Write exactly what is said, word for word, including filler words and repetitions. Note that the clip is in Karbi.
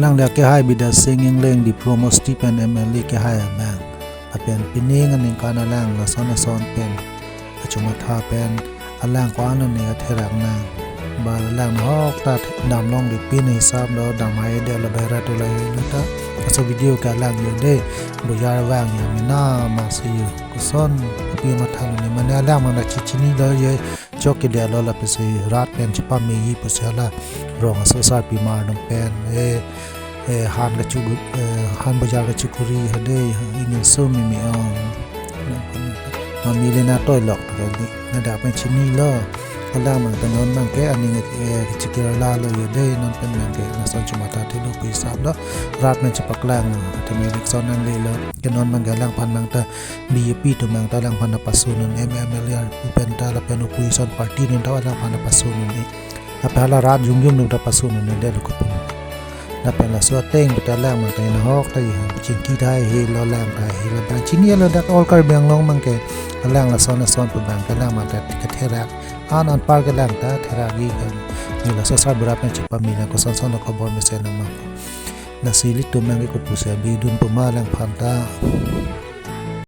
Alang le kehai Bidya Sing Engleng, Diphu Mosti pen M L A kehai abang. Lapen pining aningkan alang lason ason pen kachomatha pen alang ko-an ne katherak nang. Ba alang nahok ta damlong di pin hisap lo, dam hai de lo, baira tu lai lo ta. Kaso video ke alang yo de, bojar vang ya mena masi yo. Koson pi matha lo ne, mane alang mana chichini lo ye, chok ke dia lo, lapusi rat pen chepameji pusi hala rong aso sarpi mar dong pen, eh, eh, han kachu, eh, han bojar kachukuri hade, ini so mimi ong. Mami le na toi lok kali. Na dak pen chini lo. Alang mang ke non mang ke aning, eh, chikir la lo yo de, non pen mang ke lason chomatha thilo pu hisap lo. Rat mang chepaklang lo. Athe me election nangle lo. Ke non mang ke alang phan mang ta B J P atum mang ta alang phan ta pasu non, M M L A pu pen ta lapen opposition party non ta alang phan ta pasu non ni. Lapen hala rat jung jung non ta pasu non ni de lo kupun. Lapen laso ateng pu ta alang mang ta nahok ta yo chingki ta he lo, alang ta he lo, bang chini lo, dak all Karbi Anglong mang ke alang lason lason pu bang ke alang mang ta katherak. An anpar ke alang ta therak ji kan. Ni laso sarbura pen chepame nang, koson son lo khobor mesen nang mang. Lasi ilitum mang ke kopusi abi dun pu ma alang phan ta.